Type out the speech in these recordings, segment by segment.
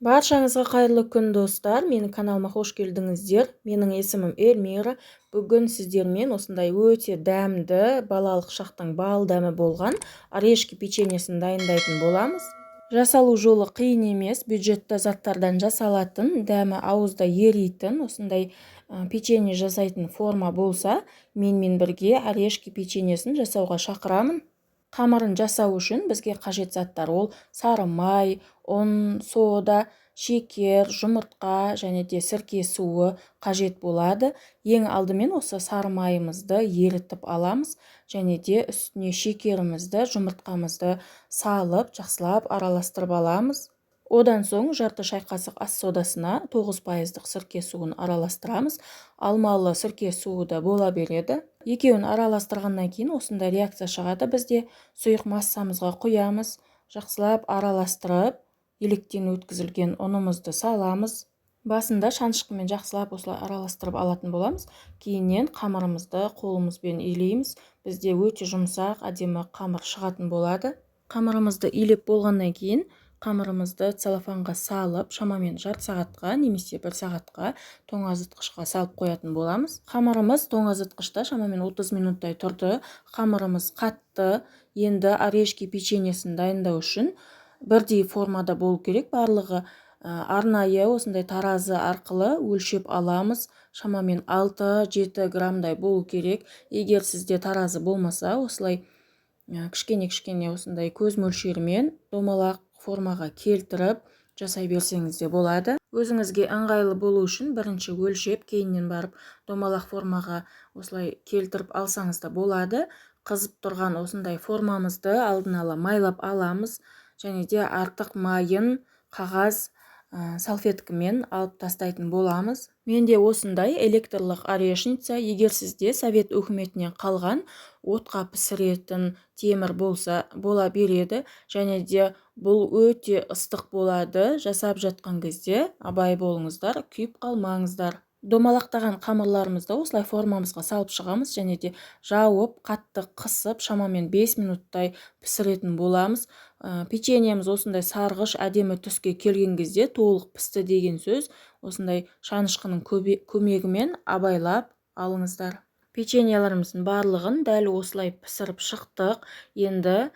Баршаңызға қайырлы күн, достар! Менің каналыма қош келдіңіздер. Менің есімім Эльмира. Бүгін сіздермен осындай өте дәмді, балалық шақтың бал дәмі болған орешки печеньесін дайындайтын боламыз. Жасалу жолы қиын емес, бюджетті заттардан жасалатын, дәмі ауызда еритін осындай печенье жасайтын форма болса, менімен бірге орешки печеньесін жасауға шақырамын. Қамырын жасау үшін бізге қажет заттар: ол сары май, ұн, сода, шекер, жұмыртқа және де сірке суы қажет болады. Ең алдымен осы сары майымызды ерітіп аламыз және де үстіне шекерімізді, жұмыртқамызды салып, жақсылап араластырып аламыз. Одан соң жарты шай қасық ас содасына 9%-дық сірке суын араластырамыз. Алмалы сірке суы да бола береді. Екеуін араластырғаннан кейін осындай реакция шығады бізде. Сұйық массамызға құямыз, жақсылап араластырып, електен өткізілген ұнымызды саламыз. Басында шанышқымен жақсылап осылай араластырып алатын боламыз. Кейіннен қамырымызды қолымызбен илейміз. Бізде өте жұмсақ, әдемі қамыр шығатын болады. Қамырымызды илеп болғаннан кейін қамырымызды целлофанға салып, шамамен жарты сағатқа немесе бір сағатқа тоңазытқышқа салып қоятын боламыз. Қамырымыз тоңазытқышта шамамен 30 минуттай тұрды. Қамырымыз қатты. Енді орешки печеньесін дайындау үшін бірдей формада болу керек барлығы. Арнайы осындай таразы арқылы өлшеп аламыз. Шамамен 6-7 граммдай болу керек. Егер сізде таразы болмаса, осылай кішкене-кішкене осындай көз мөлшерімен домалақ формаға келтіріп жасай берсеңіз де болады. Өзіңізге ыңғайлы болу үшін бірінші өлшеп, кейіннен барып домалақ формаға осылай келтіріп алсаңыз да болады. Қызып тұрған осындай формамызды алдын ала майлап аламыз және де артық майын қағаз салфеткамен алып тастайтын боламыз. Менде осындай электрлық орешница. Егер сізде совет өкіметінен қалған отқа пісіретін темір болса, бола береді. Және де бұл өте ыстық болады. Жасап жатқан кезде абай болыңыздар, күйіп қалмаңыздар. Домалақтаған қамырларымызды осылай формамызға салып шығамыз және де жауып, қатты қысып, шамамен 5 минуттай пісіретін боламыз. Печеньеміз осындай сарғыш әдемі түске келген кезде толық пісті деген сөз. Осындай шанышқының көмегімен абайлап алыңыздар. Печеньелеріміздің барлығын дәл осылай пісіріп шықтық. Енді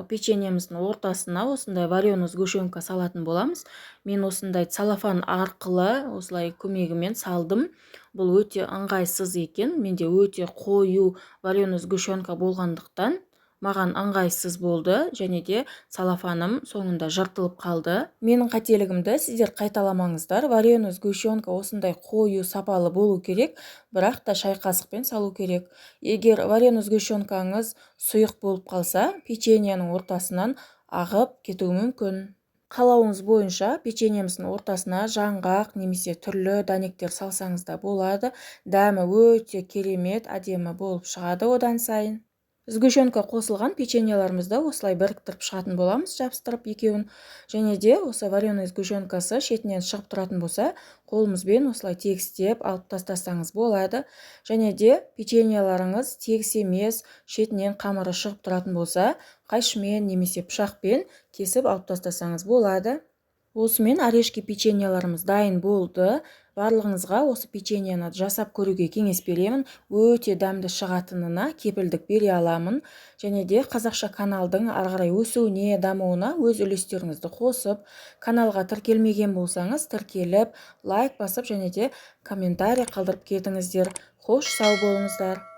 печеньеміздің ортасына осындай вареный сгущенка салатын боламыз. Мен осындай целлофан арқылы осылай көмегімен салдым. Бұл өте ыңғайсыз екен. Менде өте қою вареный сгущенка болғандықтан, маған ыңғайсыз болды және де целлофаным соңында жыртылып қалды. Менің қателігімді сіздер қайталамаңыздар. Вареный сгущенка осындай қою, сапалы болу керек, бірақ та шай қасықпен салу керек. Егер вареный сгущенкаңыз сұйық болып қалса, печеньенің ортасынан ағып кетуі мүмкін. Қалауыңыз бойынша печеньеміздің ортасына жаңғақ немесе түрлі дәнектер салсаңыз да болады. Дәмі өте керемет, әдемі болып шығады одан сайын. Сгущенка қосылған печеньелерімізді осылай біріктіріп шығатын боламыз, жабыстырып екеуін. Және де осы вареный сгущенкасы шетінен шығып тұратын болса, қолымызбен осылай тегістеп алып тастасаңыз болады. Және де печеньелеріңіз тегіс емес, шетінен қамыры шығып тұратын болса, қайшымен немесе пышақпен кесіп алып тастасаңыз болады. Осымен орешки печеньелеріміз дайын болды. Барлығыңызға осы печеньені жасап көруге кеңес беремін. Өте дәмді шығатынына кепілдік бере аламын. Және де қазақша каналдың ары қарай өсуіне, дамуына өз үлестеріңізді қосып, каналға тіркелмеген болсаңыз, тіркеліп, лайк басып және де комментарий қалдырып кетіңіздер. Қош, сау болыңыздар!